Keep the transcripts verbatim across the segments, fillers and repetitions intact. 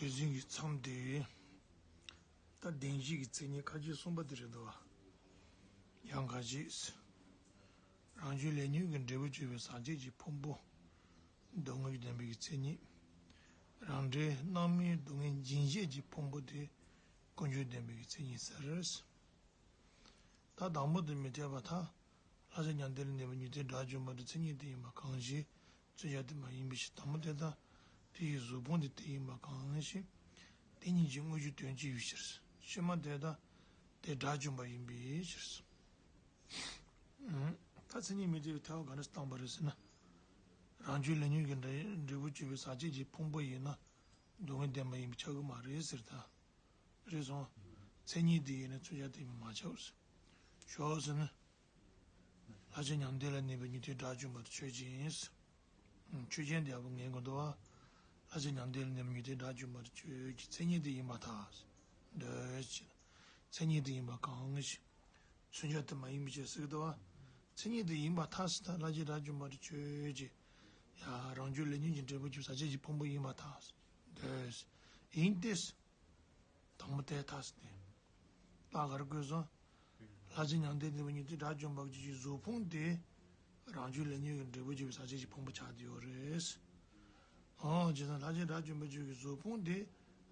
ཆོས་འཛིན་གྱི་མཚམས་དེ། ད་བདེན་བཞིའི་མཚན་ཉིད་ཁ་ཅིག་གསུངས་པ་དེ་རེད་འདུག་བ། ཡང་ཁ་ཅིག་རང་རྒྱུད་ལས་ཉོན་གྱི་འབྲས་བུ་གཅོད་པའི་ཟག་བཅས་ཀྱི་ཕུང་པོ། སྡུག་བསྔལ་བདེན་པའི་མཚན་ཉིད། རང་འབྲས་རྣམ་སྨིན་སྡུག་བསྔལ་འབྱིན་བྱེད་ཀྱི་ཕུང་པོ་དེ་ཀུན་འབྱུང་བདེན་པའི་མཚན་ཉིད་ཟེར། ད་དང་པོ་དེ་མི་འཐད་པར་ཐལ། ལྷར་བཅས་མྱང་འདས་ལ་གནས་པའི་ཉོན་ཐོས་དགྲ་བཅོམ་པ་དེ་མཚན་ཉིད་དེ་ཡིན་པ་གང་ཞིག་མཚོན་བྱ་དེ་མ་ཡིན་པའི་ཕྱིར། དང་པོ་དེ་དང་། དེ་ཡི་གཟུགས་ཕུང་དེ་དེ་ཡིན་པ་གང་ཞིག་དེ་གཉིས་ཀྱི་དངོས་རྒྱུ་དོན་གཅིག་ཡིན་ཕྱིར། ཕྱི་མ་དེ་དང་། དེ་དགྲ་བཅོམ་པ་ཡིན་པའི་ཕྱིར། ད་མཚན་ཉིད་མི་འཐད་པའི་ཐལ་བ་ག་འདྲ་བཏང་པ་རེད་ཟེར་ན། རང་རྒྱུད་ལས་ཉོན་གྱི་འབྲས་འབྲས་བུ་གཅོད་པའི་ཟག་བཅས་ཀྱི་ཕུང་པོ་ཡིན་ན། སྡུག་བསྔལ་བདེན་པ་ཡིན་པས་ཁྱབ་ཀྱི་མ་རེད་ཟེར་ད། རེད་སོང་། མཚན་ཉིད་དེ་ཡིན་ན་མཚོན་བྱ་དེ་ཡིན་པས་མ་ཁྱབ་ཟེར། ཞོག་ཟེར་ན། ལྷར་བཅས་མྱང་འདས་ལ་གནས་པའི་ཉོན་མོངས་དགྲ་བཅོམ་པ་དེ་ཆོས་ཅན། ཆོས་ཅན་དེ་ཡག་པོ་ངེས་དགོས་འདུག་བ། ལྷར་བཅས་མྱང་འདས་ལ་གནས་པའི་ཉོན་མོངས་དགྲ་བཅོམ་པ་དེ་ཆོས་ཀྱི་མཚན་ཉིད་དེ་ཡིན་པར་ཐལ། འདོད་ཅེ། མཚན་ཉིད་དེ་ཡིན་པ་གང་ཞིག་མཚོན་བྱ་དེ་མ་ཡིན་པའི་ཕྱིར་ཟེར་གྱི་འདུག་བ། མཚན་ཉིད་དེ་ཡིན་པར་ཐལ་ཟེར་ད་ལྷར་བཅས་དགྲ་བཅོམ་པ་དེ་ཆོས་ཅན། ཡ། རང་རྒྱུད་ལས་ཉོན་གྱི་འབྲས་བུ་གཅོད་པའི་ཟག་བཅས་ཀྱི་ཕུང་པོ་ཡིན་པར་ཐལ། འདོད། ཡིན་ཏེ། དང་པོ་དེ་ཐལ་ཟེར་ཏེ། རྟགས་ག་རེ་བཀོད་སོང་། ལྷར་བཅས་མྱང་འདས་ལ་གནས་པའི་ཉོན་མོངས་དགྲ་བཅོམ་པ་གཅིག་གི་གཟུགས་ཕུང་དེ། རང་རྒྱུད་ལས་ཉོན་གྱི་འབྲས་བུ་གཅོད་པའི་ཟག་བཅས་ཀྱི་ཕུང་པོ་ཆགས་བསྡད་ཡོད་རེད། འོ་བྱས་ཙང་ལྷར་བཅས་དགྲ་བཅོམ་པ་གཅིག་གི་གཟུགས་ཕུང་དེ།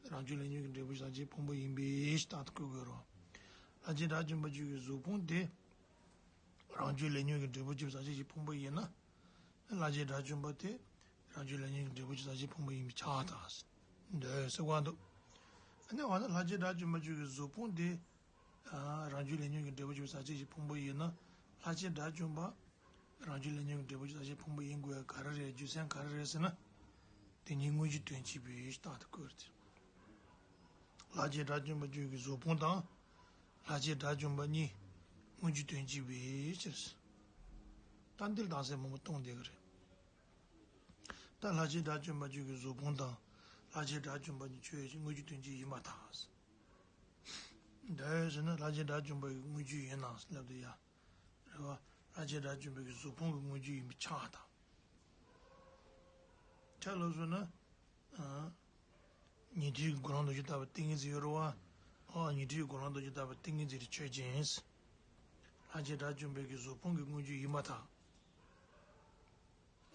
རང་རྒྱུད་ལས་ཉོན་གྱི་འབྲས་བུ་གཅོད་པའི་ཟག་བཅས་ཀྱི་ཕུང་པོ་ཡིན་པའི་ཕྱིར་རྟགས་དེ་བཀོད་དགོས་རེད། ལྷར་བཅས་དགྲ་བཅོམ་པ་གཅིག་གི་གཟུགས་ཕུང་དེ། རང་རྒྱུད་ལས་ཉོན་གྱི་འབྲས་བུ་གཅོད་པའི་ཟག་བཅས་ཀྱི་ཕུང་པོ་ཡིན་ན། ལྷར་བཅས་དགྲ་བཅོམ་པ་དེ། རང་རྒྱུད་ལས་ཉོན་གྱི་འབྲས་བུ་གཅོད་པའི་ཟག་བཅས་ཀྱི་ཕུང་པོ་ཡིན་པས་ཁྱབ་པར་ཐལ། འདོད་ཟེར་བ་འདུག་ཨ་ནི་འོ་ན་ལྷར་བཅས་དགྲ་བཅོམ་པ་གཅིག་གི་གཟུགས་ཕུང་དེ། རང་རྒྱུད་ལས་ཉོན་གྱི་འབྲས་བུ་གཅོད་པའི་ཟག་བཅས་ཀྱི་ཕུང་པོ་ཡིན་ན། ལྷར་བཅས་དགྲ་བཅོམ་པ། རང་རྒྱུད་ལས་ཉོན་གྱི་འབྲས་བུ་གཅོད་པའི་ཟག་བཅས་ཀྱི་ཕུང་པོ་ཡིན་དགོས་ཡ་ག་རེ་རེད། རྒྱུ་མཚན་ག་རེ་རེད་ཟེར་ན། དེ་གཉིས་དངོས་རྒྱུ་དོན་གཅིག་པའི་རྟགས་དེ་བཀོད་དེ། ལྷར་བཅས་དགྲ་བཅོམ་པ་གཅིག་གི་གཟུགས་ཕུང་དང་། ལྷར་བཅས་དགྲ་བཅོམ་པ་གཉིས་དངོས་རྒྱུ་དོན་གཅིག་པའི་ཕྱིར། ད་འདིར་རྟགས་གསལ་མང་པོ་གཏོང་བསྡད་ཀྱི་རེད། ད་ལྷར་བཅས་དགྲ་བཅོམ་པ་གཅིག་གི་གཟུགས་ཕུང་དང་། ལྷར་བཅས་དགྲ་བཅོམ་པ་གཉིས་ཆོས་ཅན། དངོས་རྒྱུ་དོན་གཅིག་ཡིན་པར་ཐལ། འདོད་ཟེར་ན་ལྷར་བཅས་དགྲ་བཅོམ་པ་གི་དངོས་རྒྱུ་ཡིན་ནམ་ལབ་དུས་ཡ། རེད་བ། ལྷར་བཅས་དགྲ་བཅོམ་པའི་གི་གཟུགས་ཕུང་གི་དངོས་རྒྱུ་ཡིན་པས་ཁྱབ་པར་ཐལ། ཆ་ལབ་སོང་ན། ཨ། ཉན་ཐོས་ཀྱི་གོ་རིམ་རྡོ་རྗེ་ལྟ་བུ་ཏིང་ངེ་འཛིན་ཡོད་རེད་བ། ཨ། ཉན་ཐོས་ཀྱི་གོ་རིམ་རྡོ་རྗེ་ལྟ་བུ་ཏིང་ངེ་འཛིན་དེ་ཆོས་ཅན། ལྷར་བཅས་དགྲ་བཅོམ་པའི་གི་གཟུགས་ཕུང་གི་དངོས་རྒྱུ་ཡིན་པར་ཐལ།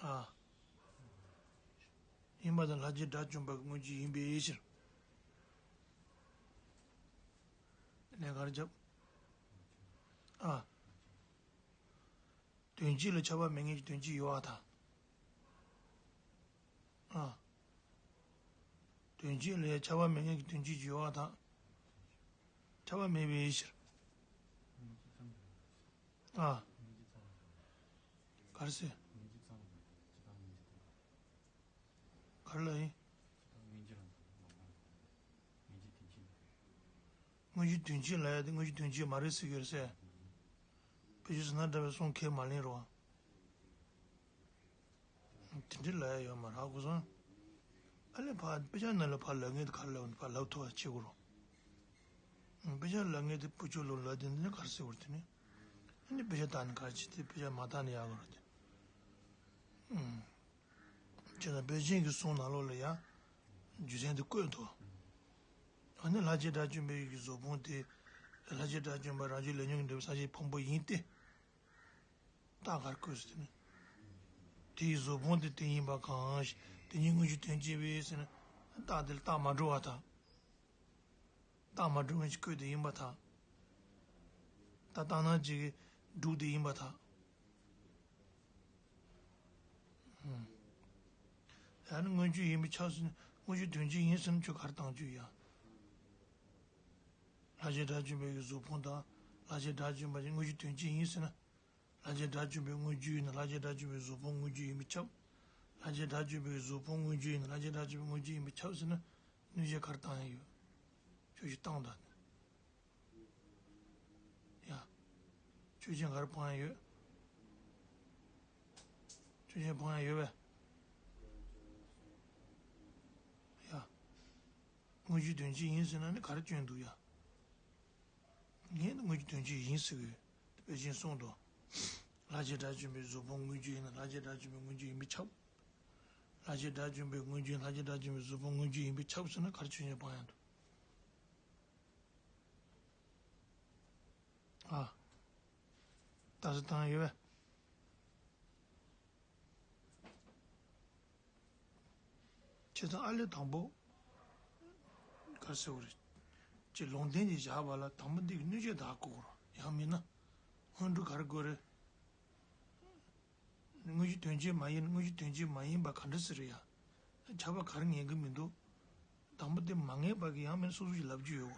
ཨ། ཡིན་པར་ཐལ། ལྷར་བཅས་དགྲ་བཅོམ་པ་གི་དངོས་རྒྱུ་ཡིན་པའི་ཕྱིར། ལན་ག་རེ་བརྒྱབ། ཨ། དོན་གཅིག་ལ་ཁྱབ་པ་མེད་མཁན་གྱི་དོན་གཅིག་ཡོད་པར་ཐལ། ཨ། དོན་གཅིག་ལ་ཡང་ཁྱབ་པ་མེད་མཁན་གྱི་དོན་གཅིག་ཡོད་པར་ཐལ། ཁྱབ་པ་མེད་པའི་ཕྱིར། ཨ། ག་རེ་ཟེར། ག་རེ་ལབ་ཡིན། དངོས་གཞི་དོན་གཅིག་ལབ་ཡ་དེ་དངོས་གཞི་དོན་གཅིག་མ་རེད་ཟེར་གྱི་རེད་ཟེར། དཔེ་ཆ་ཟེར་ན་འདྲ་བའི་གསུང་ཁས་མ་ལེན་རོགས། དེ་འདྲ་ལབ་ཡ་ཡོད་མ་རེད་གོ་སོང་། ཨ་ལས་ཕར་དཔེ་ཆ་ནང་ལ་ཕར་ལབ་མཁན་དེ་ག་རེ་ལབ་ནས་ཕར་ལབ་ཐུབ་པ་བྱེད་དགོས་རོགས། དཔེ་ཆ་ལབ་མཁན་དེ་ཕུ་ཆུ་ལོ་ལབ་དེ་འདི་ནི་ག་རེ་ཟེར་དགོས་རེད་དེ་ནི། ཨ་ནི་དཔེ་ཆ་ལྟ་ནས་ག་རེ་བྱེད་དེ་དཔེ་ཆ་མ་ལྟ་ནས་ཡག་གི་རེད་དེ། ཨུམ། བྱས་ཙང་དཔལ་ཆེན་གྱི་གསུང་ནང་ལོགས་ལ་ཡང་རྒྱུ་མཚན་དེ་བཀོད་འདུག་ཨ་ནི་ལྷར་བཅས་དགྲ་བཅོམ་པའི་གི་གཟུགས་ཕུང་དེ། ལྷར་བཅས་དགྲ་བཅོམ་པ་རང་རྒྱུད་ལས་ཉོན་གྱི་འབྲས་བུ་ཟག་བཅས་ཕུང་པོ་ཡིན་ཏེ། རྟགས་ག་རེ་བཀོད་ཟེར་ན། དེ་ཡི་གཟུགས་ཕུང་དེ་དེ་ཡིན་པ་གང་ཞིག་དེ་ཉིད་དངོས་རྒྱུ་དོན་གཅིག་པའི་ཟེར་ན། རྟགས་དེ་ལ་རྟགས་མ་གྲུབ་པར་ཐལ། རྟགས་མ་གྲུབ་མཁན་ཞིག་བཀོད་དེ་ཡིན་པར་ཐལ། ད་རྟགས་སྣང་གཅིག་གིས་སྒྲུབ་དེ་ཡིན་པར་ཐལ། ཡང་ན་དངོས་རྒྱུ་ཡིན་པས་ཁྱབ་ཟེར་ན་དངོས་རྒྱུ་དོན་གཅིག་ཡིན་ཟེར་ན་ཁྱོད་ག་རེ་བཏང་རྒྱུ་ཡ། ལྷར་བཅས་དགྲ་བཅོམ་པའི་གཟུགས་ཕུང་དང་ལྷར་བཅས་དགྲ་བཅོམ་པ་གཉིས་དངོས་རྒྱུ་དོན་གཅིག་ཡིན་ཟེར་ན། ལྷར་བཅས་དགྲ་བཅོམ་པའི་དངོས་རྒྱུ་ཡིན་ན་ལྷར་བཅས་དགྲ་བཅོམ་པའི་གཟུགས་ཕུང་དངོས་རྒྱུ་ཡིན་པས་ཁྱབ། ལྷར་བཅས་དགྲ་བཅོམ་པའི་གཟུགས་ཕུང་དངོས་རྒྱུ་ཡིན་ན་ལྷར་བཅས་དགྲ་བཅོམ་པའི་དངོས་རྒྱུ་ཡིན་པས་ཁྱབ་ཟེར་ན། གནོད་བྱེད་ག་རེ་བཏང་ཡ་ཡོད། ཁྱོད་ཀྱིས་བཏང་དང་། ཡ། ཆོས་ཅན་ག་རེ་སྤང་ཡ་ཡོད། ཆོས་ཅན་སྤང་ཡ་ཡོད་པས། ཡ། དངོས་རྒྱུ་དོན་གཅིག་ཡིན་ཟེར་ན་ནི་ག་རེ་སྐྱོན་འདུག་ཡ། ངས་ནི་དངོས་རྒྱུ་དོན་གཅིག་ཡིན་ཟེར་གི་ཡོད། དཔེ་ཅན་གསུངས་འདུག་ལྷར་བཅས་དགྲ་བཅོམ་པའི་གཟུགས་ཕུང་དངོས་རྒྱུ་ཡིན་ན་ལྷར་བཅས་དགྲ་བཅོམ་པའི་དངོས་རྒྱུ་ཡིན་པས་ཁྱབ། ལྷ་རྗེ་དགྲ་བཅོམ་པའི་དངོས་རྒྱུད། ལྷ་རྗེ་དགྲ་བཅོམ་པའི་གཟུགས་ཕུང་དངོས་རྒྱུད་ཡིན་པས་ཁྱབ་ཟེར་ན་ག་རེ་ཆོས་ཉིད་སྤང་ཡང་འདུག་ཨ། ད་ས་དང་ཡོད་པས། བྱས་ཙང་ཨ་ལས་དང་པོ། ག་རེ་ཟེར་བ་རེད། ཅེས་ལུང་བསྟན་གྱིས་བཞག་པ་ལ་དང་པོ་འདི་གི་གནོད་བྱེད་དག་དགོས་རོ། ཡང་མིན་ན། སྔོན་འགྲོ་ག་རེ་དགོས་རེད། དངོས་གཞི་དོན་བྱེད་མ་ཡིན། དངོས་གཞི་དོན་བྱེད་མ་ཡིན་པ་ག་འདྲ་ཟེར་ཡ། ཁྱབ་པ་ག་རེ་ངེས་ཀྱི་མི་འདུག་དང་པོ་དེ་མ་ངེས་པ་གི་ཡང་མིན་སོ་སོ་ཞིག་ལབ་རྒྱུ་ཡོད་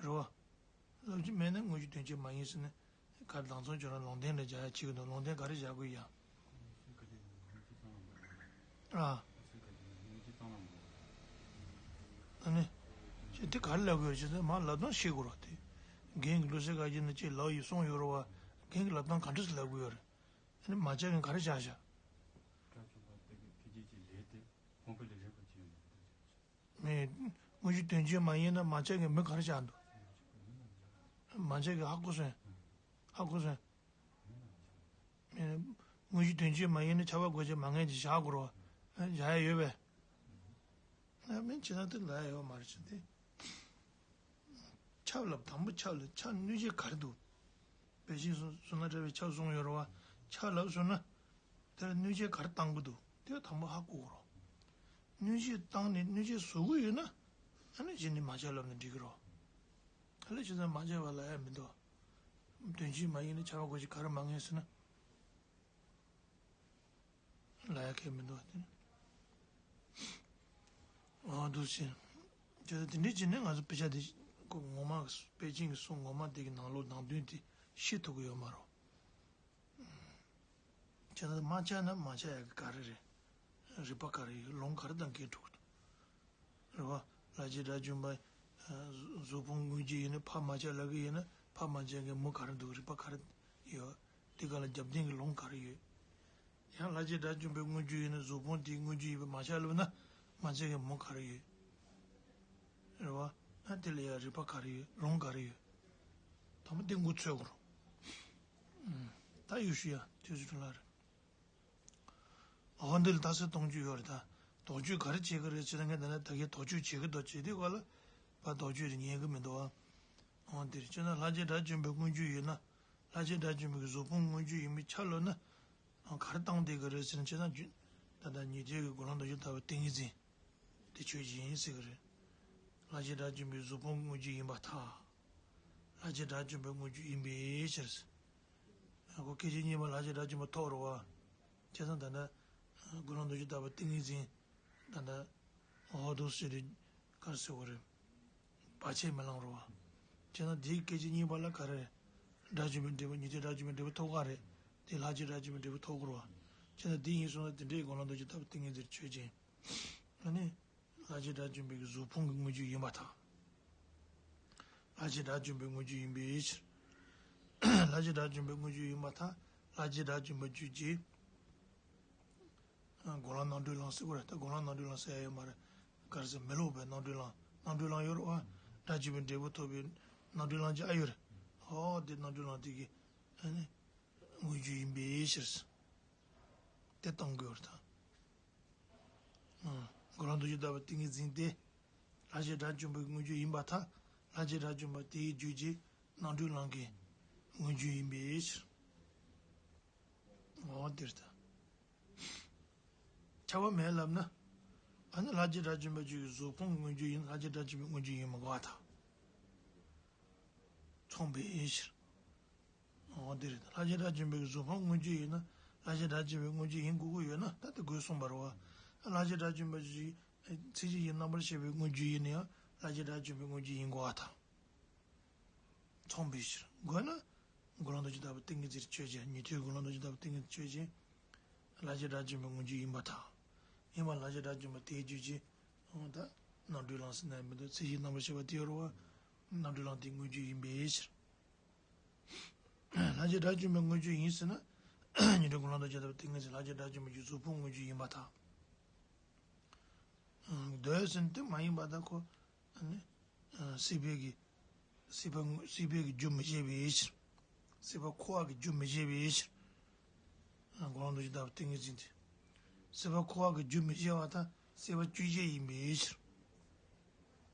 དགོས་རོ། རེད་བ། ལབ་རྒྱུ་མེད་ན་དངོས་གཞི་དོན་བྱེད་མ་ཡིན་ཟེར་ནས་ག་རེ་དང་ཚོང་ཁྱོད་རང་ལུང་བསྟན་ལ་བཞག་ཡ་བྱེད་ཀྱི་འདུག་ལུང་བསྟན་ག་རེ་བཞག་དགོས་ཡ། ཨ། ཨ་ནི། ཅེས་དེ་ག་རེ་ལབ་དགོས་ཡོད་ཅེས་ཟེར་མར་ལབ་སྟངས་ཤེས་དགོས་རོགས་དེ། རྒན་གྱི་བློ་གསལ་དགའ་རྒྱལ་ནི་ཅེས་ལབ་ཡོད་གསུངས་ཡོད་རེད་བ། རྒན་གྱི་ལབ་སྟངས་ག་འདྲ་ཞིག་ལབ་དགོས་ཡོད་རེད། ཨ་ནི་མ་ཆགས་མཁན་ག་རེ་བཞག་བཞག་མེད། དངོས་གཞི་དོན་བྱེད་མ་ཡིན་ན་མ་ཆགས་མཁན་མི་ག་རེ་བཞག་འདུག་མ་ཆགས་མཁན་ཧ་གོ་སོང་། ཧ་གོ་སོང་། དངོས་གཞི་དོན་བྱེད་མ་ཡིན་ན་ཁྱབ་པ་དགོས་ཆེད་མ་ངེས་ཀྱི་བཞག་དགོས་རོ། བཞག་ཡ་ཡོད་པས། ཨ་མིན་བྱེད་ན་དེ་ལ་ཡོད་མ་རེད་ཟེར་ཏེ། ཁྱབ་ལབ་དང་པོ་ཁྱབ་ལ་ཁྱབ་གནོད་བྱེད་ག་རེ་འདུག་དཔེ་ཅན་སོ་སོ་ན་འདྲ་བའི་ཁྱབ་གསུངས་ཡོད་རེད་བ། ཁྱབ་ལབ་སོང་ན། དེ་ལ་གནོད་བྱེད་ག་རེ་བཏང་གི་འདུག་དེ་དང་པོ་ཧ་གོ་དགོས་རོ། གནོད་བྱེད་བཏང་ནས་གནོད་བྱེད་བཟོ་གི་ཡོད་ན། ཨ་ནི་གཞི་ནས་མ་ཁྱབ་ལབ་ན་འགྲིག་གི་རོ། ཨ་ལས་བྱས་ཙང་མ་ཁྱབ་པ་ལ་ཡ་མི་འདུག་དོན་བྱེད་མ་ཡིན་ན་ཁྱབ་པ་དགོས་ཆེད་ག་རེ་མ་ངེས་ཟེར་ན། ལ་ཡ་གལ་མི་འདུག་སྟེ། འོ་འདུག་ཅེས། དེ་དེ་འདྲའི་བྱས་ནས་ང་ཚོ་དཔེ་ཆ་དེ་ཁོ་ངོ་མ་དཔེ་ཅན་གྱི་གསུང་ངོ་མ་དེ་གི་ནང་ལོགས་ནང་དོན་དེ་ཤེས་ཐུབ་ཀྱི་ཡོད་མ་རེད། བྱས་ན་མ་ཆགས་ན་མ་ཆགས་ཡག་གི་ག་རེ་རེད། རིགས་པ་ག་རེ་ཡོད། ལུང་ག་རེ་དང་འགལ་འགྲོ་གི་འདུག་རེད་བ། ལྷ་རྗེ་དགྲ་བཅོམ་པ། གཟུགས་ཕུང་དངོས་རྒྱུ་ཡིན་ན་ཕར་མ་ཆགས་ལབ་ཀྱི་ཡིན་ན་ཕར་མ་ཆགས་མཁན་མུ་ག་རེ་འདུག་རིགས་པ་ག་རེ་ཡོད། དེ་ག་ལ་རྒྱབ་རྟེན་གྱི་ལུང་ག་རེ་ཡོད། ཡང་ལྷ་རྗེ་དགྲ་བཅོམ་པའི་དངོས་རྒྱུ་ཡིན་ན་གཟུགས་ཕུང་དེའི་དངོས་རྒྱུ་ཡིན་པས་མ་ཆགས་ལབ་ན་མ་ཆགས་མཁན་མུ་ག་རེ་ཡོད། རེད་བ། ཨ་དེ་ལ་ཡང་རིགས་པ་ག་རེ་ཡོད། ལུང་ག་རེ་ཡོད། དང་པོ་དེ་མགོ་ཚོས་དགོས་རེད། ད་ཡུལ་ཤུལ་ཡ་དུས་སུ་ལ་རེད། འོ་འདི་ལ་རྟགས་གསལ་གཏོང་རྒྱུ་ཡོད་རེད་ད། དོགས་གཅོད་ག་རེ་བྱེད་ཀྱི་རེད་ཟེར་ན་ངས་ད་ནས་ད་གིན་དོགས་གཅོད་བྱེད་ཀྱི་འདུག་བྱེད་དུས་ག་ལ་ཕར་དོགས་གཅོད་རེ་ཉན་གྱི་མི་འདུག་ཨ། འོ་འདིར་བྱས་ན་ལྷ་རྗེ་དགྲ་བཅོམ་པའི་དངོས་རྒྱུ་ཡིན་ན། ལྷ་རྗེ་དགྲ་བཅོམ་པའི་གཟུགས་ཕུང་དངོས་རྒྱུ་ཡིན་པས་ཁྱབ་ལབ་ན། ག་རེ་བཏང་བསྡད་ཀྱི་རེད་ཟེར་ན་བྱས་ན་རྒྱུ། ད་ལྟ་ཉན་ཐོས་ཀྱི་དགེ་སློང་རྡོ་རྗེ་ལྟ་བུའི་ཏིང་ངེ་འཛིན། དེ་ཆོས་ཅན་ཡིན་ཟེར་གྱི་རེད། ལྷ་རྗེ་དགྲ་བཅོམ་པའི་གཟུགས་ཕུང་དངོས་རྒྱུ་ཡིན་པར་ཐལ། ལྷ་རྗེ་དགྲ་བཅོམ་པའི་དངོས་རྒྱུ་ཡིན་པའི་ཕྱིར། ཁོ་སྐད་ཅིག་གཉིས་པ་ལྷ་རྗེ་དགྲ་བཅོམ་པ་ཐོབ་རེད་བ། བྱས་ཙང་ད་ལྟ་དགེ་སློང་རྡོ་རྗེ་ལྟ་བུ་ཏིང་ངེ་འཛིན། ད་ལྟ་འོ་འདུག་ཟེར་རེད། ག་རེ་ཟེར་དགོས་རེད། བར་ཆད་མི་ལང་རེད་བ། བྱས་ན་དེའི་སྐད་ཅིག་གཉིས་པ་ལ་ག་རེ་རེད། དགྲ་བཅོམ་པའི་འབྲས་བུ་ཉན་ཐོས་དགྲ་བཅོམ་པའི་འབྲས་བུ་ཐོབ་ག་རེད། དེ་ལྷ་རྗེ་དགྲ་བཅོམ་པའི་འབྲས་བུ་ཐོབ་དགོས་རེད་བ། བྱས་ན་དེ་ཡིན་སོང་ན་དེ་འདྲའི་དགེ་སློང་རྡོ་རྗེ་ལྟ་བུ་ཏིང་ངེ་འཛིན་ཆོས་ཅན། ཨ་ནི། ལྷ་རྗེ་དགྲ་བཅོམ་པའི་གཟུགས་ཕུང་གི་དངོས་རྒྱུ་ཡིན་པར་ཐལ། ལྷ་རྗེ་དགྲ་བཅོམ་པའི་དངོས་རྒྱུ་ཡིན་པའི་ཕྱིར། ལྷ་རྗེ་དགྲ་བཅོམ་པའི་དངོས་རྒྱུ་ཡིན་པར་ཐལ། ལྷ་རྗེ་དགྲ་བཅོམ་པའི་རྒྱུད་ཀྱི། གོ་ལ་རྣམ་གྲོལ་ལམ་ཟེར་བ་རེད། ད་གོ་ལ་རྣམ་གྲོལ་ལམ་ཟེར་ཡ་ཡོད་མ་རེད། ག་རེ་ཟེར་མི་སློབ་པའི་རྣམ་གྲོལ་ལམ། རྣམ་གྲོལ་ལམ་ཡོད་རེད་བ། དགྲ་བཅོམ་པའི་འབྲས་བུ་ཐོབ་པའི་རྣམ་གྲོལ་ལམ་གྱི་ཨ་ཡོད་རེད། ཨོ་དེ་རྣམ་གྲོལ་ལམ་དེ་གི། ཨ་ནི། དངོས་རྒྱུ་ཡིན་པའི་ཕྱིར། དེ་གཏོང་དགོས་པར་ཐལ། དགེ་སློང་རྡོ་རྗེ་ལྟ་བུ་ཏིང་ངེ་འཛིན་ཏེ། ལྷ་རྗེ་དགྲ་བཅོམ་པའི་དངོས་རྒྱུ་ཡིན་པར་ཐལ། ལྷ་རྗེ་དགྲ་བཅོམ་པ་དེའི་རྒྱུད་ཀྱི་རྣམ་གྲོལ་ལམ་གྱི་དངོས་རྒྱུ་ཡིན་པའི་ཕྱིར། འོ་དེར་ཐལ། ཁྱབ་པ་མེད་ལབ་ན། ཨ་ནི་ལྷ་རྗེ་དགྲ་བཅོམ་པའི་རྒྱུད་ཀྱི་གཟུགས་ཕུང་གི་དངོས་རྒྱུ་ཡིན། ལྷ་རྗེ་དགྲ་བཅོམ་པའི་དངོས་རྒྱུ་ཡིན་མི་དགོས་པར་ཐལ། མཚུངས་པའི་ཕྱིར། འོ་དེ་རེད། ལྷ་རྗེ་དགྲ་བཅོམ་པའི་གཟུགས་ཕུང་དངོས་རྒྱུ་ཡིན་ན་ལྷ་རྗེ་དགྲ་བཅོམ་པའི་དངོས་རྒྱུ་ཡིན་དགོས་ཀྱི་ཡོད་ན་ད་དེ་དགོས་གསུངས་པ་རེད་བ། ལྷ་རྗེ་དགྲ་བཅོམ་པའི་ཚེ་གཅིག་གི་རྣམ་པར་ཤེས་པའི་དངོས་རྒྱུ་ཡིན་ན་ཡང་ལྷ་རྗེ་དགྲ་བཅོམ་པའི་དངོས་རྒྱུ་ཡིན་དགོས་པར་ཐལ། མཚུངས་པའི་ཕྱིར། དགོས་ན། དགེ་སློང་རྡོ་རྗེ་ལྟ་བུ་ཏིང་ངེ་འཛིན་ཆོས་ཅན། ཉན་ཐོས་དགེ་སློང་རྡོ་རྗེ་ལྟ་བུ་ཏིང་ངེ་འཛིན་ཆོས་ཅན། ལྷ་རྗེ་དགྲ་བཅོམ་པའི་དངོས་རྒྱུ་ཡིན་པར་ཐལ། ཡིན་པ་ལྷ་རྗེ་དགྲ་བཅོམ་པ་དེའི་རྒྱུད་ཀྱི། འོ་ད། རྣམ་གྲོལ་ལམ་ཟེར་ན་མི་འདུག་ཚེ་གཅིག་རྣམ་པར་ཤེས་པ་དེ་ཡོད་རེད་བ། རྣམ་གྲོལ་ལམ་དེའི་དངོས་རྒྱུ་ཡིན་པའི་ཕྱིར། ལྷ་རྗེ་དགྲ་བཅོམ་པའི་དངོས་རྒྱུ་ཡིན་ཟེར་ན། ཉན་ཐོས་དགེ་སློང་རྡོ་རྗེ་ལྟ་བུ་ཏིང་ངེ་འཛིན་ལྷ་རྗེ་དགྲ་བཅོམ་པའི་རྒྱུད་གཟུགས་ཕུང་དངོས་རྒྱུ་ཡིན་པར་ཐལ། འདོད་ཟེར་ན་དེ་མ་ཡིན་པ་དང་ཁོ། ཨ་ནི། སྲིད་པའི་གི། སྲིད་པ་དངོས། སྲིད་པའི་གི་རྒྱུ་མི་བྱེད་པའི་ཕྱིར། སྲིད་པ་འཁོར་བ་གི་རྒྱུ་མི་བྱེད་པའི་ཕྱིར། དགེ་སློང་རྡོ་རྗེ་ལྟ་བུ་ཏིང་ངེ་འཛིན་ཏེ། སྲེད་པ་འཁོར་བ་གི་རྒྱུ་མི་བྱེད་པར་ཐལ། སྲེད་པ་བཅོས་བྱེད་ཡིན་པའི་ཕྱིར།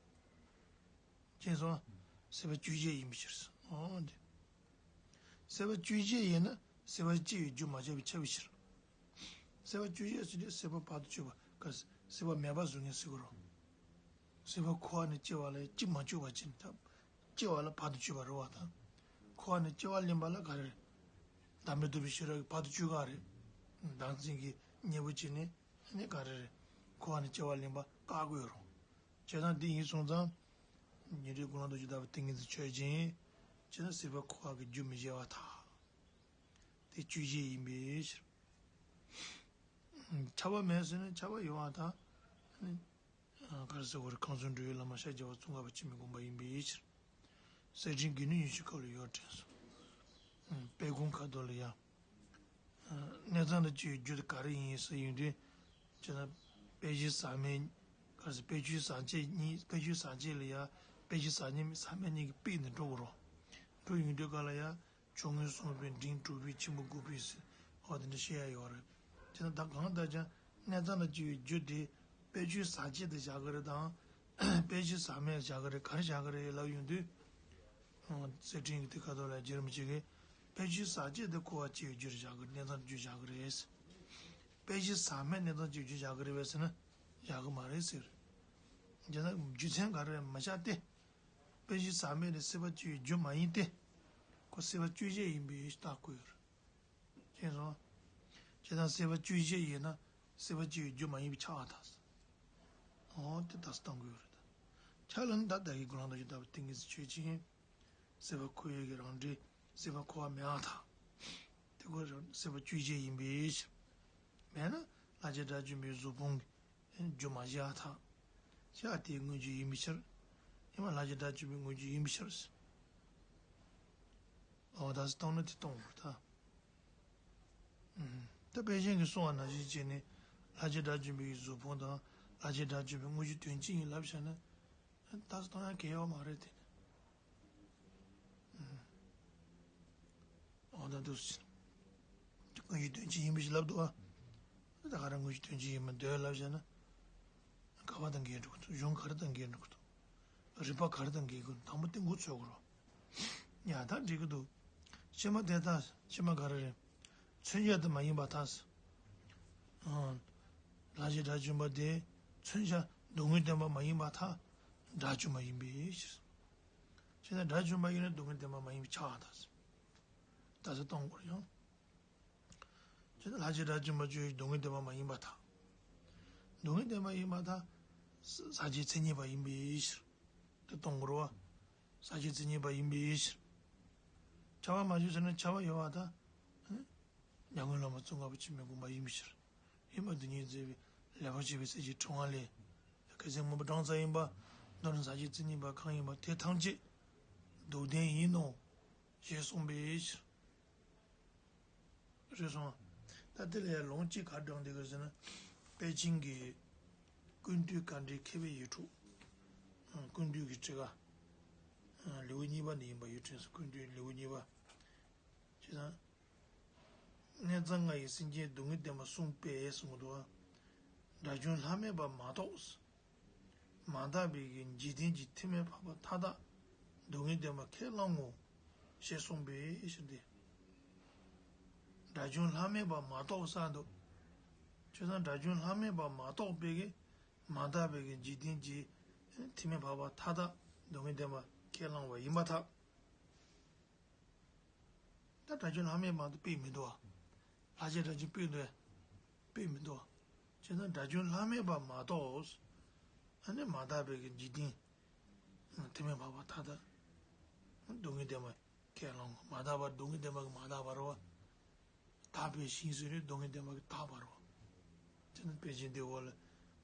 མཁྱེན་སོང་། སྲེད་པ་བཅོས་བྱེད་ཡིན་པའི་ཕྱིར། འོ་དེ། སྲེད་པ་བཅོས་བྱེད་ཡིན་ན་སྲེད་པ་སྐྱེ་བའི་རྒྱུ་མ་བྱས་པས་ཁྱབ་པའི་ཕྱིར། སྲེད་པ་བཅོས་བྱེད་ཟེར་དུས་སྲེད་པ་བར་དུ་གཅོད་པ་ག་སྲེད་པ་མེད་པ་བཟོ་ངེས་ཟེར་གོ་རོ། སྲེད་པ་འཁོར་བ་ནས་སྐྱེ་བ་ལ་ཡང་གཅིག་མ་གཅོད་པ་ཅན་ཐབས། སྐྱེ་བ་ལ་བར་དུ་གཅོད་པ་རེད་བ་དང་། འཁོར་བ་ནས་སྐྱེ་བ་ལེན་པ་ལ་ག་རེ་རེད། བདག་མེད་རྟོགས་པའི་ཤེས་རབ་ཀྱིས་བར་དུ་གཅོད་ག་རེད། བདག་འཛིན་གྱི་གཉེན་པོ་བྱས་ནས་ནི་ག་རེ་རེད། འཁོར་བ་ནས་སྐྱེ་བ་ལེན་པ་བཀག་དགོས་རུང་། བྱས་ཙང་འདི་ཡིན་སོང་ཙང་། ཉན་ཐོས་ཀུན་བཟང་རྡོ་རྗེ་ལྟ་བུ་ཏིང་ངེ་འཛིན་ཆོས་ཅན། བྱས་ཙང་སྲེད་པ་འཁོར་བ་གི་རྒྱུ་མི་བྱེད་པར་ཐལ། དེ་བཅོས་བྱེད་ཡིན་པའི་ཕྱིར། ཁྱབ་པ་མེད་ཟེར་ན་ཁྱབ་པ་ཡོད་པར་ཐལ། ག་རེ་ཟེར་དགོས་རེད། ཁམས་གསུམ་འགྲོ་བའི་བླ་མ་ཤཱཀྱ་པ་ཙོང་ཁ་པ་ཆེན་པོས་དགོངས་པ་ཡིན་པའི་ཕྱིར། གསེར་ཕྲེང་དགེ་འདུན་ཉི་ཤུའི་སྐབས་ལ་ཡོད་དྲན་སོང་། དཔལ་དགོངས་ཁ་ཐོག་ལ་ཡང་། གནས་ཚང་དང་བཅས་པའི་རྒྱུ་དེ་ག་རེ་ཡིན་ཟེར་ཡོང་དུས། བྱས་ན་དཔེ་བྱད་ཟག་མེད། ག་རེ་ཟེར། དཔེ་བྱད་ཟག་བཅས་གཉིས། དཔེ་བྱད་ཟག་བཅས་ལ་ཡང་དཔེ་བྱད་ཟག་མེད་ཟག་མེད་གཉིས་ཀྱི་དཔེ་ནི་འགྲོ་དགོས་རོ། འགྲོ་ཡོང་དུས་ག་ལ་ཡང་ཆུང་ངུ་གསུམ་པའི་འབྲིང་གྲུབ་པའི་ཆེན་པོ་དགུ་པའི་ཟེར། འོ་དེ་འདྲ་བཤད་ཡ་ཡོད་རེད། བྱས་ན་ད་གང་ལྟར་ཀྱང་གནས་ཚང་དང་བཅས་པའི་རྒྱུ་དེ་དཔེ་བྱད་ཟག་བཅས་དེ་བཞག་གི་རེད་དང་། དཔེ་བྱད་ཟག་མེད་བཞག་གི་རེད། ག་རེ་བཞག་གི་རེད་ལབ་ཡོང་དུས། གསེར་ཕྲེང་གི་དེ་ཁ་ཐོག་ལ་རྗེ་རིན་པོ་ཆེ་གིས་དཔེ་བྱད་ཟག་བཅས་དེ་འཁོར་བ་སྐྱེ་བའི་རྒྱུར་བཞག་གི་རེད། གནས་ཚང་རྒྱུར་བཞག་གི་རེད། དཔེ་བྱད་ཟག་མེད་གནས་ཚང་སྐྱེ་བའི་རྒྱུར་བཞག་གི་རེད་པས་ཟེར་ན་བཞག་གི་མ་རེད་ཟེར། བྱས་ན་རྒྱུ་མཚན་ག་རེ་མ་བཞག་སྟེ། དཔེ་བྱད་ཟག་མེད་དེ་སྲེད་པ་སྐྱེ་བའི་རྒྱུ་མ་ཡིན་ཏེ། ཁོ་སྲེད་པ་བཅོས་བྱེད་ཡིན་པའི་རྟགས་བཀོད་ཡོད་རེད། མཁྱེན་སོང་། བྱས་ཙང་སྲེད་པ་བཅོས་བྱེད་ཡིན་ན་སྲེད་པ་སྐྱེ་བའི་རྒྱུ་མ་ཡིན་པས་ཁྱབ་པར་ཐལ། འོ་དེ་ལྟ་སྟངས་དགོས་རེད། ཁྱབ་ལ་ནི་ད་ལྟ་གི་ཀུན་བཟང་རྡོ་རྗེ་ལྟ་བུ་ཏིང་ངེ་འཛིན་ཆོས་ཅན། སྲེད་པ་འཁོར་བའི་གི་རང་འགྲེལ། སྲེད་པ་འཁོར་བ་མེད་པར་ཐལ། དེ་ཁོ་རང་སྲེད་པ་བཅོས་བྱེད་ཡིན་པའི་ཕྱིར། མེད་ན་ལྷར་བཅས་དགྲ་བཅོམ་པའི་གཟུགས་ཕུང་གི་རྒྱུ་མ་བཞག་ཐལ། ཞེས་དེའི་དངོས་རྒྱུ་ཡིན་པའི་ཕྱིར། ཡང་ན་ལྷར་བཅས་དགྲ་བཅོམ་པའི་དངོས་རྒྱུ་ཡིན་པའི་ཕྱིར། འོ་ད་སྟོང་ན་དེ་སྟོང་བར་ཐལ། ད་དཔེ་ཅན་གྱིས་གསུངས་པ་ནང་བཞིན་བྱས་ནས་ལྷར་བཅས་དགྲ་བཅོམ་པའི་གཟུགས་ཕུང་དང་ལྷར་བཅས་དགྲ་བཅོམ་པའི་དངོས་གཞི་དོན་གཅིག་ཡིན་ལབ་བཞག་ན། ད་སྟོང་ཡང་གལ་ཡོད་མ་རེད་དེ་ནི། འོ་ད་འདུག་སེ། དངོས་གཞི་དོན་གཅིག་ཡིན་པ་ཞིག་ལབ་འདུག་ཨ། ད་ག་རང་དངོས་གཞི་དོན་གཅིག་ཡིན་མ་འདོད་ལབ་བྱས་ན། ག་བ་དང་འགལ་འགྲོ་གི་འདུག་གཞུང་ག་རེ་དང་འགལ་འགྲོ་གི་འདུག་རིམ་པ་ག་རེ་དང་འགལ་གི་འདུག་དང་པོ་དེ་འགོ་ཚུགས་དགོས་རོ། ཡ་ད་འགྲིག་གི་འདུག་ཕྱི་མ་དེ་ད་ཕྱི་མ་ག་རེ་རེད། མཚོན་བྱ་དེ་མ་ཡིན་པར་ཐལ། ལྷར་བཅས་དགྲ་བཅོམ་པ་དེ་མཚོན་བྱ་སྡུག་བསྔལ་བདེན་པ་མ་ཡིན་པར་ཐལ། དགྲ་བཅོམ་པ་ཡིན་པའི་ཕྱིར། བྱས་ན་དགྲ་བཅོམ་པ་ཡིན་ན་སྡུག་བསྔལ་བདེན་པ་མ་ཡིན་པས་ཁྱབ་པར་ཐལ། ད་ཚེ་གཏོང་དགོས་ཡང་། བྱས་ན་ལྷར་བཅས་དགྲ་བཅོམ་པ་ཆོས་ཅན། སྡུག་བསྔལ་བདེན་པ་མ་ཡིན་པར་ཐལ། སྡུག་བསྔལ་བདེན་པ་ཡིན་པར་ཐལ། ཟག་བཅས་མཚན་ཉིད་པ་ཡིན་པའི་ཕྱིར། དེ་གཏོང་དགོས་རེད་བ། ཟག་བཅས་མཚན་ཉིད་པ་ཡིན་པའི་ཕྱིར། ཁྱབ་པ་མ་བྱུང་ཟེར་ན་ཁྱབ་པ་ཡོད་པར་ཐལ། མྱ་ངན་ལས་མ་ཙོང་ཁ་པ་ཆེན་པོས་དགོངས་པ་ཡིན་པའི་ཕྱིར། ཡིན་པ་འདི་ཉིད་མཛད་པའི་ལེགས་པར་བཤད་པའི་གསེར་གྱི་ཕྲེང་བ་ལས། སྐད་ཅིག་སྨོན་པ་བགྲང་ཚར་ཡིན་པ། མདོར་ན་ཟག་བཅས་མཚན་ཉིད་པ་གང་ཡིན་པ་དེ་ཐམས་ཅད་སྡུག་བདེན་ཡིན་ནོ། ཞེས་གསུངས་པའི་ཕྱིར། རེད་སོང་། ད་དེ་ལ་ཡང་ལུང་གཅིག་ག་རེ་དྲངས་བསྡད་ཀྱི་ཟེར་ན། པཎ་ཆེན་གྱི་ཀུན་བཏུས་དཀའ་འགྲེལ་མཁས་པའི་ཡིག་དྲུག་ཀུན་བཏུས་ཀྱི་ཊཱི་ཀ་ལེའུ་གཉིས་པ་ནས་ཡིན་པ་ཡོད་དྲན་སོང་། ཀུན་བཏུས་ལེའུ་གཉིས་པ། བྱས་ཙང་། གནས་ཚང་ལྔ་ཡི་སེམས་ཅན་སྡུག་བསྔལ་བདེན་པ་གསུངས་པས་གསུངས་འདུག་དགྲ་བཅོམ་ལྷག་མེད་པ་མ་གཏོགས། མ་དག་པའི་གི་འཇིག་རྟེན་གྱི་ཐེག་དམན་འཕགས་པ་མཐའ་དག་སྡུག་བསྔལ་བདེན་པ་ཁས་བླང་ངོ་། ཞེས་གསུངས་པའི་ཕྱིར་ཏེ། དགྲ་བཅོམ་ལྷག་མེད་པ་མ་གཏོགས་གསུངས་འདུག་བྱས་ཙང་དགྲ་བཅོམ་ལྷག་མེད་པ་མ་གཏོགས་པའི་གི་མ་དག་པའི་གི་འཇིག་རྟེན་གྱི་ཐེག་དམན་འཕགས་པ་མཐའ་དག་སྡུག་བསྔལ་བདེན་པ་ཁས་བླངས་པ་ཡིན་པར་ཐལ། ད་དགྲ་བཅོམ་ལྷག་མེད་མ་གཏོགས་དཔེ་མི་འདུག་ཨ། ལྷར་བཅས་དགྲ་བཅོམ་དཔེ་འདུག་ཨ། དཔེ་མི་འདུག་ཨ། བྱས་ཙང་དགྲ་བཅོམ་ལྷག་མེད་པ་མ་གཏོགས། ཨ་ནི་མ་དག་པའི་གི་འཇིག་རྟེན་ཐེག་དམན་འཕགས་པ་མཐའ་དག་སྡུག་བསྔལ་བདེན་པ་ཁས་བླང་ངོ་། མ་དག་པ་སྡུག་བསྔལ་བདེན་པ་གི་མ་དག་པ་རེད་བ། དག་པའི་ཞིང་ཟེར་ནས་སྡུག་བསྔལ་བདེན་པ་གི་དག་པ་རེད་བ། དེ་ནི་པཎ་ཆེན་འདིའི་འོག་ལ་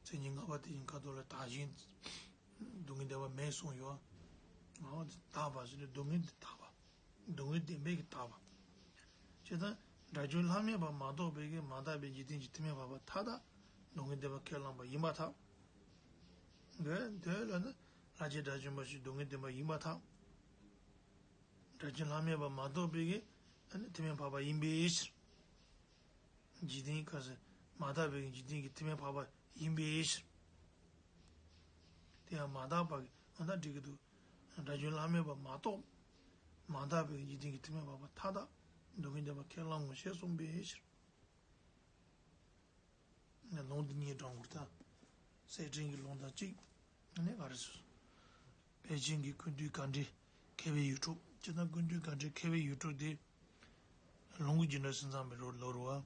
མཚན་ཉིད་ལྔ་པ་དེ་ཡི་ཁ་ཐོག་ལ་དག་ཞིང་སྡུག་བསྔལ་བདེན་པ་མེད་གསུངས་ཡོད། ང་བ་དེ་དག་པ་ཟེར་ནས་སྡུག་བསྔལ་འདི་དག་པ། སྡུག་བསྔལ་བདེན་པའི་གི་དག་པ། བྱས་ཙང་དགྲ་བཅོམ་ལྷག་མེད་པ་མ་གཏོགས་པའི་གི་མ་དག་པའི་འཇིག་རྟེན་གྱི་ཐེག་དམན་འཕགས་པ་མཐའ་དག་སྡུག་བསྔལ་བདེན་པ་ཁས་བླངས་པ་ཡིན་པར་ཐལ། འདོད་འདོད་ལ་ནི་ལྷར་བཅས་དགྲ་བཅོམ་པ་ཞིག་སྡུག་བསྔལ་བདེན་པ་ཡིན་པར་ཐལ། དགྲ་བཅོམ་ལྷག་མེད་པ་མ་གཏོགས་པའི་གི་ཨ་ནི་ཐེག་དམན་འཕགས་པ་ཡིན་པའི་ཕྱིར། འཇིག་རྟེན་ག་ཟེར་ མ་དག་པའི་འཇིག་རྟེན་གྱི་ཐེག་དམན་འཕགས་པ་ཡིན་པའི་ཕྱིར། དེ་ཡང་མ་དག་པ་གི་ཨ་ད་འགྲིག་གི་འདུག་སྒྲ་བརྗོད་བླ་མེད་པ་མ་གཏོགས། མ་དག་པའི་འཇིག་རྟེན་གྱི་ཐེག་དམན་འཕགས་པ་མཐའ་དག་སྡུག་བསྔལ་བདེན་པ་ཁས་བླང་ངོ་ཞེས་གསུངས་པའི་ཕྱིར། ལུང་འདི་གཉིས་དྲངས་དགོས་ད། གསེར་ཕྲེང་གི་ལུང་དང་གཅིག་ནས་ག་རེ་ཟེར། པཎ་ཆེན་གྱི་ཀུན་བཏུས་དགག་སྒྲའི་མཁས་པའི་ཡུལ་དྲུག་སྤྱིར་བཏང་ཀུན་བཏུས་དགག་སྒྲའི་མཁས་པའི་ཡུལ་དྲུག་དེ། ལུང་གི་རྒྱུད་འགྲེལ་གསུམ་ཚང་བའི་ལོ་ལོ་རུ་བ།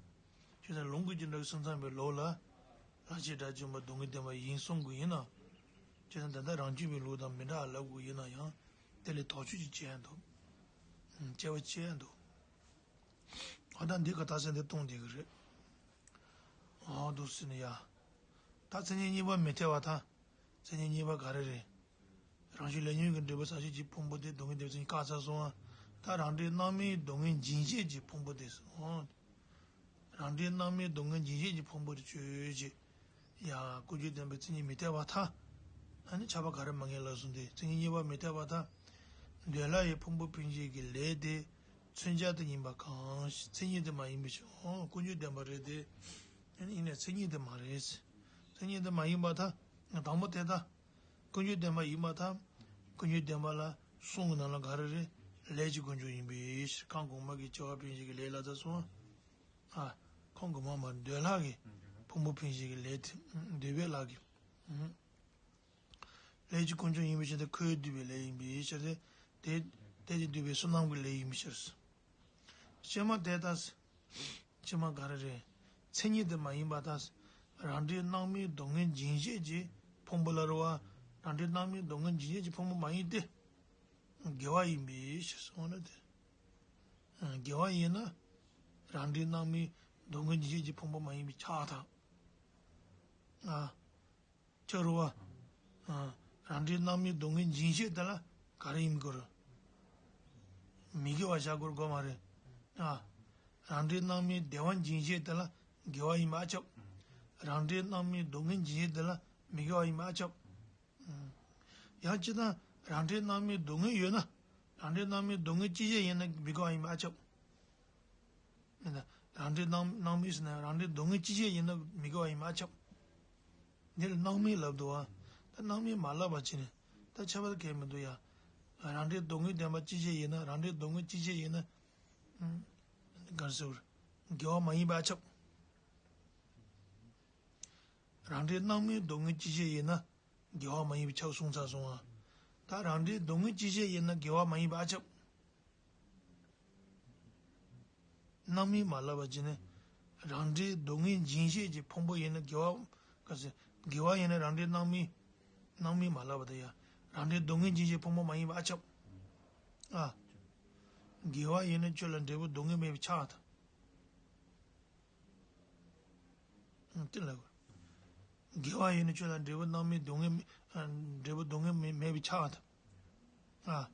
སྤྱིར་བཏང་ལུང་གི་རྒྱུད་འགྲེལ་གསུམ་ཚང་བའི་ལོ་ལ། ལྷག་བཅས་སྒྲ་གཅིག་པ་སྡུག་བསྔལ་བདེན་པ་ཡིན་གསུང་དགོས་ཡིན་ན། སྤྱིར་བཏང་ད་ལྟ་རང་རྒྱུད་པའི་ལུགས་དང་མི་འདྲ་བ་ལབ་དགོས་ཡིན་ན་ཡང་། དེ་ལས་དོགས་གཅོད་ཅིག་བྱེད་ཡ་འདུག་སྐྱེ་བ་ཆེ་ཡ་འདུག་ཨ་ད་འདི་ག་ད་སེ་འདི་གཏོང་བསྡད་གི་རེད། ཨ་འདུག་སེ་ནི་ཡ། ད་མཚན་ཉིད་གཉིས་པ་མི་འཐད་པ་དང་། མཚན་ཉིད་གཉིས་པ་ག་རེ་རེད། རང་བཞིན་ལས་ཉོན་གྱི་འབྲས་བུ་ཟག་བཅས་ཀྱི་ཕུང་པོ་དེ་སྡུག་བསྔལ་བདེན་པ་ཡིན་བཀག་ཚར་སོང་ང་། ད་རང་འབྲས་སྣང་མེད་སྡུག་བསྔལ་འབྱིན་བྱེད་ཀྱི་ཕུང་པོ་དེ་སོང་། རང་འབྲས་སྣང་མེད་སྡུག་བསྔལ་འབྱིན་བྱེད་ཀྱི་ཕུང་པོ་དེ་ཆོས་ཅན། ཡ། ཀུན་འབྱུང་བདེན་པའི་མཚན་ཉིད་མི་འཐད་པར་ཐལ། ཨ་ནི་ཁྱབ་པ་ག་རེ་མ་ངེས་ལབ་སོང་སྟེ་མཚན་ཉིད་གཉིས་པ་མི་འཐད་པར་ཐལ། འདོད་ལྷ་ཡི་ཕུང་པོ་འབྱིན་བྱེད་ཀྱི་ལས་དེ་མཚོན་བྱ་དེ་ཡིན་པ་གང་ཞིག་མཚན་ཉིད་དེ་མ་ཡིན་པའི་ཕྱིར། འོ་ཀུན་འབྱུང་བདེན་པ་རེད་དེ། ཨ་ནི་ཡིན་ནའི་མཚན་ཉིད་དེ་མ་རེད། མཚན་ཉིད་དེ་མ་ཡིན་པར་ཐལ། དང་པོ་དེ་ད། ཀུན་འབྱུང་བདེན་པ་ཡིན་པར་ཐལ། ཀུན་འབྱུང་བདེན་པ་ལ་གསུང་གི་ནང་ལ་ག་རེ་རེད། ལས་ཀྱི་ཀུན་འབྱུང་ཡིན་པའི་ཕྱིར། གང་གོང་མ་གི་སྐྱེ་བ་འབྱིན་བྱེད་ཀྱི་ལས་ལ་ད་སོང་། ཨ། ཁོང་གི་མ་མ་འདོད་ལྷ་གི་ཕུང་པོ་འབྱིན་བྱེད་ཀྱི་ལས་དེ་འདོད་པའི་ལྷ་གི་ལས་ཀྱི་ཀུན་འབྱུང་ཡིན་པའི་ཕྱིར་དེ་ཁོས་བསྡུས་པའི་ལས་ཡིན་པའི་ཕྱིར་ཏེ། དེ་དེ་དེ་བསྡུས་པའི་བསོད་ནམས་ཀྱི་ལས་ཡིན་པའི་ཕྱིར། ཕྱི་མ་དེ་ལྟ། ཕྱི་མ་ག་རེ་རེད། མཚན་ཉིད་དེ་མ་ཡིན་པ་ལྟ། རང་འབྲས་སྣང་མེད་སྡུག་བསྔལ་འབྱིན་བྱེད་ཀྱི་ཕུང་པོ་ལ་རེད་བ། རང་འབྲས་སྣང་མེད་སྡུག་བསྔལ་འབྱིན་བྱེད་ཀྱི་ཕུང་པོ་མ་ཡིན་ཏེ། དགེ་བ་ཡིན་པའི་ཕྱིར་སོང་ན་དེ། དགེ་བ་ཡིན་ན། རང་འབྲས་སྣང་མེད་སྡུག་བསྔལ་འབྱིན་བྱེད་ཀྱི་ཕུང་པོ་མ་ཡིན་པས་ཁྱབ་པར་ཐལ། ཨ། ཁྱབ་རེད་བ། ཨ། རང་འབྲས་སྣང་མེད་སྡུག་བསྔལ་འབྱིན་བྱེད་དེ་ལ་ག་རེ་ཡིན་དགོས་རེད། མི་དགེ་བ་བཞག་དགོས་དགོས་མ་རེད། ཨ། རང་འབྲས་སྣང་མེད་བདེ་བ་འབྱིན་བྱེད་དེ་ལ་དགེ་བ་ཡིན་པ་ཨ་ཁྱབ། རང་འབྲས་སྣང་མེད་སྡུག་བསྔལ་འབྱིན་བྱེད་དེ་ལ་མི་དགེ་བ་ཡིན་པ་ཨ་ཁྱབ། ཡང་སྤྱིར་བཏང་རང་འབྲས་སྣང་མེད་སྡུག་བསྔལ་ཡོད་ན། རང་འབྲས་སྣང་མེད་སྡུག་བསྔལ་ཅི་བྱེད་ཡིན་ན་མི་དགེ་བ་ཡིན་པ་ཨ་ཁྱབ། ཡིན་ན། རང་འབྲས་སྣང་སྣང་མེད་ཟེར་ན་རང་འབྲས་སྡུག་བསྔལ་ཅི་བྱེད་ཡིན་ན་མི་དགེ་བ་ཡིན་པ་ཨ་ཁྱབ། འདི་ལ་སྣང་མེད་ལབ་འདུག་བ། ད་སྣང་མེད་མ་ལབ་པ་བྱས་ནས་ད་ཁྱད་པར་གང་ཡང་མི་འདུག་ཡ། རང་འབྲས་སྡུག་བསྔལ་བདེན་པ་ཅི་བྱེད་ཡིན་ན་རང་འབྲས་སྡུག་བསྔལ་ཅི་བྱེད་ཡིན་ན། ག་རེ་ཟེར། དགེ་བ་མ་ཡིན་པ་ཨ་ཁྱབ། རང་འབྲས་སྣང་མེད་སྡུག་བསྔལ་ཅི་བྱེད་ཡིན་ན། དགེ་བ་མ་ཡིན་པས་ཁྱབ་གསུངས་ཚར་སོང་ང་། ད་རང་འབྲས་སྡུག་བསྔལ་ཅི་བྱེད་ཡིན་ན་དགེ་བ་མ་ཡིན་པ་ཨ་ཁྱབ། སྣང་མེད་མ་ལབ་པ་བྱས་ནས། རང་འབྲས་སྡུག་བསྔལ་འབྱིན་བྱེད་ཀྱི་ཕུང་པོ་ཡིན་ན་དགེ་བ། ག་ཟེར། དགེ་བ་ཡིན་ན་རང་འབྲས་སྣང་མེད། སྣང་མེད་མ་ལབ་པ་དེ་ཡ། རང་འབྲས་སྡུག་བསྔལ་འབྱིན་བྱེད་ཕུང་པོ་མ་ཡིན་པ་ཨ་ཁྱབ། ཨ། དགེ་བ་ཡིན་ན་ཁྱོད་ལ་འབྲས་བུ་སྡུག་བསྔལ་མེད་པས་ཁྱབ་པར་ཐལ། དེ་ལ། དགེ་བ་ཡིན་ན་ཁྱོད་ལ་འབྲས་བུ་སྣང་མེད་སྡུག་བསྔལ་མེད། འབྲས་བུ་སྡུག་བསྔལ་མེད་མེད་པས་ཁྱབ་པར་ཐལ། ཨ།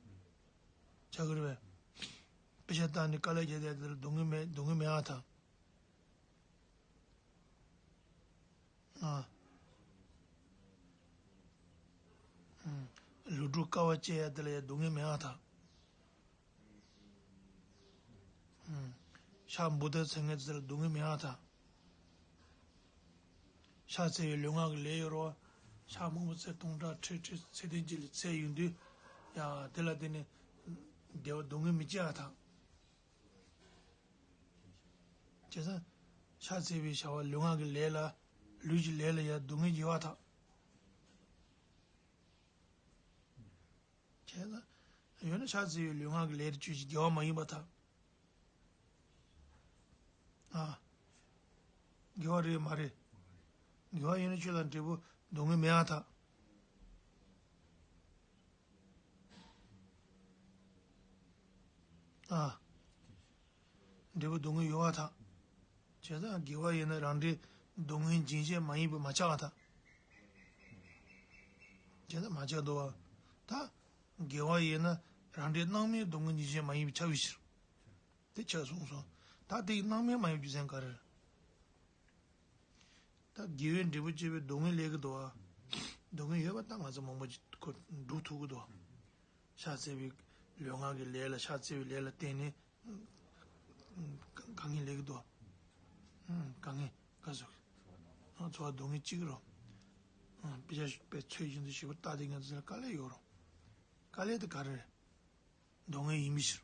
ཆགས་ཀྱི་རེད་པས། དཔེ་ཆ་བཏང་ནས་དཀའ་ལས་བརྒྱབ་བསྡད་དེ་ལ་སྡུག་བསྔལ་མེད་སྡུག་བསྔལ་མེད་པར་ཐལ། ཨ། ལུས་སྒྲུབ་དཀའ་བ་སྤྱད་ཡ་དེ་ལ་ཡ་སྡུག་བསྔལ་མེད་པར་ཐལ། ཕྱག་འབུལ་ཏེ་འཚལ་མཁན་དེ་ལ་སྡུག་བསྔལ་མེད་པར་ཐལ། ཕྱག་འཚལ་བའི་ལུས་ངག་གི་ལས་ཡོད་རེད་བ། ཕྱག་མང་པོ་འཚལ་སྟོང་ཕྲག་ཁྲི་ཁྲི་ཚེ་བདུན་གྱི་ལས་འཚལ་ཡོང་དུས། ཡ་དེ་ལ་བརྟེན་ནས། བདེ་བ་སྡུག་བསྔལ་མི་སྐྱེ་བར་ཐལ། བྱས་ཙང་། ཕྱག་འཚལ་བའི་བྱ་བ་ལུས་ངག་གི་ལས་ལ། ལུས་ཀྱི་ལས་ལ་ཡང་སྡུག་བསྔལ་སྐྱེ་བར་ཐལ། བྱས་ཙང་། ཡོད་ན་ཕྱག་འཚལ་བའི་ལུས་ངག་གི་ལས་དེ་ཆོས་ཅན་དགེ་བ་མ་ཡིན་པར་ཐལ། ཨ། དགེ་བ་རེད་མ་རེད། དགེ་བ་ཡིན་ན་ཁྱོད་ལ་འབྲས་བུ་སྡུག་བསྔལ་མེད་པར་ཐལ། ཨ། འབྲས་བུ་སྡུག་བསྔལ་ཡོད་པར་ཐལ། བྱས་ཙང་དགེ་བ་ཡིན་ན་རང་འབྲས་སྡུག་བསྔལ་འབྱིན་བྱེད་མ་ཡིན་པས་མ་ཁྱབ་པར་ཐལ། བྱས་ཙང་མ་ཁྱབ་འདུག་བ། ད། དགེ་བ་ཡིན་ན་རང་འབྲས་སྣང་མེད་སྡུག་བསྔལ་འབྱིན་བྱེད་མ་ཡིན་པས་ཁྱབ་པའི་ཕྱིར། དེ་ཁྱབ་གསུངས་སོང་། ད་དེ་ཡི་སྣང་མེད་མ་ཡིན་རྒྱུ་མཚན་ག་རེ་རེད། ད་དགེ་བའི་འབྲས་བུ་སྐྱེ་བའི་སྡུག་བསྔལ་སླེབས་ཀྱི་འདུག་བ། སྡུག་བསྔལ་ཡོད་པ་ད་ང་ཚོ་མང་པོ་ཅིག་ཁོ་སྒྲུབ་ཐུབ་ཀྱི་འདུག་བ། ཕྱག་འཚལ་བའི་ལུས་ངག་གི་ལས་ལ་ཕྱག་འཚལ་བའི་ལས་ལ་བརྟེན་ནས། དཀའ་ངལ་སླེབས་ཀྱི་འདུག་བ། དཀའ་ངལ་ག་ཟེར། ཚོར་བ་སྡུག་བསྔལ་གཅིག་རོ། དཔེ་ཆ་དཔེ་ཚོད་བཞིན་དུ་ཞིབ་པར་བལྟས་ཏེ་ང་ཚོ་ལ་དཀའ་ལས་ཡོད་རོ། དཀའ་ལས་དེ་ག་རེ་རེད། སྡུག་བསྔལ་ཡིན་པའི་ཕྱིར།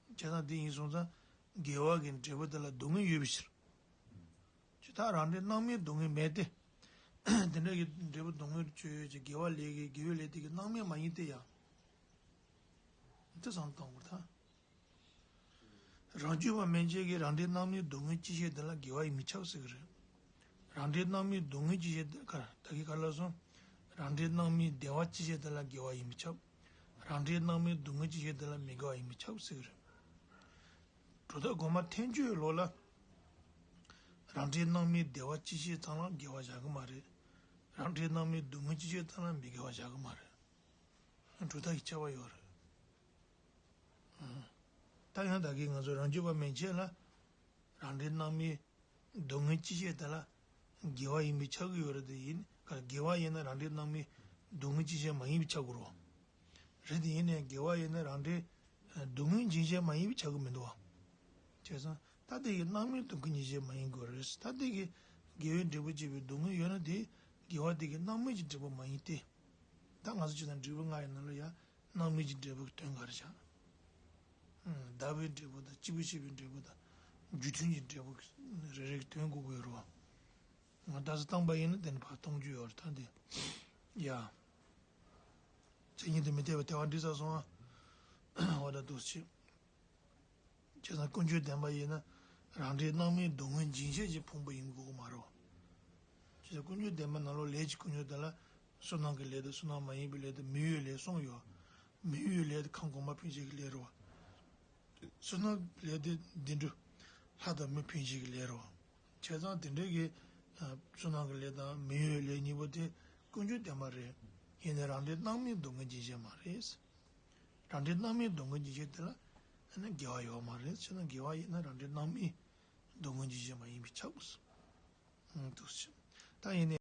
བྱས་ཙང་དེ་ཡིན་སོང་ཙང་དགེ་བ་གི་འབྲས་བུ་དེ་ལ་སྡུག་བསྔལ་ཡོད་པའི་ཕྱིར། ཇི་ལྟར་རང་འབྲས་སྣང་མེད་སྡུག་བསྔལ་མེད་དེ། དེ་འདྲ་གི་འབྲས་བུ་སྡུག་བསྔལ་ཅིག་ཡོད་ཅེས་དགེ་བ་ལས་ཀྱི་དགེ་བའི་ལས་དེ་གི་སྣང་མེད་མ་ཡིན་ཏེ་ཡང་། དེ་བསམ་བློ་གཏོང་དགོས་ད། རང་རྒྱུད་པ་མན་ཆད་ཀྱི་རང་འབྲས་སྣང་མེད་སྡུག་བསྔལ་ཅི་བྱེད་དེ་ལ་དགེ་བ་ཡིན་མི་ཆགས་ཟེར་གི་རེད། རང་འབྲས་སྣང་མེད་སྡུག་བསྔལ་ཅི་བྱེད་དེ་ག་ད་གི་ག་ལ་སོང་། རང་འབྲས་སྣང་མེད་བདེ་བ་ཅི་བྱེད་དེ་ལ་དགེ་བ་ཡིན་མི་ཆགས། རང་འབྲས་སྣང་མེད་སྡུག་བསྔལ་ཅི་བྱེད་དེ་ལ་མི་དགེ་བ་ཡིན་མི་ཆགས་ཟེར་གི་རེད། གྲུབ་མཐའ་གོང་མ་ཐལ་འགྱུར་ལུགས་ལ། རང་འབྲས་སྣང་མེད་བདེ་བ་ཅི་བྱེད་ཙམ་ལ་དགེ་བ་བཞག་གི་མ་རེད། རང་འབྲས་སྣང་མེད་སྡུག་བསྔལ་ཅི་བྱེད་ཙམ་ལ་མི་དགེ་བ་བཞག་གི་མ་རེད། གྲུབ་མཐའ་གི་ཁྱད་པར་ཡོད་རེད། ད་ཡང་ད་གིན་ང་ཚོ་རང་རྒྱུད་པ་མན་ཆད་ལ། རང་འབྲས་སྣང་མེད་སྡུག་བསྔལ་ཅི་བྱེད་དེ་ལ་དགེ་བ་ཡིན་པས་ཁྱབ་ཀྱི་ཡོད་རེད་དེ་ཡིན་ག་དགེ་བ་ཡིན་ན་རང་འབྲས་སྣང་མེད་སྡུག་བསྔལ་ཅི་བྱེད་མ་ཡིན་པས་ཁྱབ་དགོས་རོ། རེད་དེ་ཡིན་ནའི་དགེ་བ་ཡིན་ན་རང་འབྲས་སྡུག་བསྔལ་འབྱིན་བྱེད་མ་ཡིན་པས་ཁྱབ་ཀྱི་མི་འདུག་བ། བྱས་ཙང་ད་དེ་གི་སྣང་མེད་སྡུག་བསྔལ་འབྱིན་བྱེད་མ་ཡིན་དགོས་རེད། ད་དེ་གི་དགེ་བའི་འབྲས་བུ་སྐྱེས་པའི་སྡུག་བསྔལ་ཡོད་ན་དེ་དགེ་བ་དེ་གི་སྣང་མེད་ཀྱི་འབྲས་བུ་མ་ཡིན་ཏེ། ད་ང་ཚོ་བྱས་ན་འབྲས་བུ་ལྔ་ཡི་ནང་ལ་ཡ། སྣང་མེད་ཀྱི་འབྲས་བུ་གི་དོན་ག་རེ་བྱ། ལྡོག་པའི་འབྲས་བུ་དང་སྐྱེས་བུ་བྱེད་པའི་འབྲས་བུ་དང་རྒྱུ་མཐུན་གྱི་འབྲས་བུ་རེ་རེ་གི་དོན་གོ་དགོས་རོ། ང་ལྟ་ས་བཏང་པ་ཡིན་ན་དེ་ནི་ཕར་གཏོང་རྒྱུ་ཡོད་རེད་ད་འདི། ཡ། མཚན་ཉིད་དུ་མི་འཐད་པའི་དལ་བ་འགྲིག་ཚར་སོང་ཨ། འོ་ད་འདུག་སེ་བྱས། བྱས་ཙང་ཀུན་འབྱུང་བདེན་པ་ཡིན་ན་རང་འབྲས་སྣང་མེད་སྡུག་བསྔལ་འབྱིན་བྱེད་ཀྱི་ཕུང་པོ་ཡིན་དགོས་ཀྱི་མ་རེད། བྱས་ཙང་ཀུན་འབྱུང་བདེན་པ་ནང་ལོགས་ལས་ཀྱི་ཀུན་འབྱུང་དེ་ལ་བསོད་ནམས་ཀྱི་ལས་དང་བསོད་ནམས་མ་ཡིན་པའི་ལས་དང་མི་གཡོ་བའི་ལས་གསུམ་ཡོད། མི་གཡོ་བའི་ལས་དེ་ཁམས་གོང་མ་འཕེན་བྱེད་ཀྱི་ལས་རེད་བ། བསོད་ནམས་ལས་དེ་བདེ་འགྲོ་ལྷ་དང་མི་འཕེན་བྱེད་ཀྱི་ལས་རེད་བ། བྱས་ཙང་དེ་འདྲའི་གི་བསོད་ནམས་ཀྱི་ལས་དང་མི་གཡོ་བའི་ལས་གཉིས་པོ་དེ་ཀུན་འབྱུང་བདེན་པ་རེད། ཡིན་ནའི་རང་འབྲས་སྣང་མེད་སྡུག་བསྔལ་འབྱིན་བྱེད་མ་རེད། རང་འབྲས་སྣང་མེད་སྡུག་བསྔལ་འབྱིན་བྱེད་དེ་ལ་ཨ་ནི་དགེ་བ་ཡོད་མ་རེད། བྱས་ན་དགེ་བ་ཡིན་ན་རང་འབྲས་སྣང་མེད་སྡུག་བསྔལ་འབྱིན་བྱེད་མ་ཡིན་པས་ཁྱབ་དགོས། འདུག་སེ། ད་ཡིན་ནའི།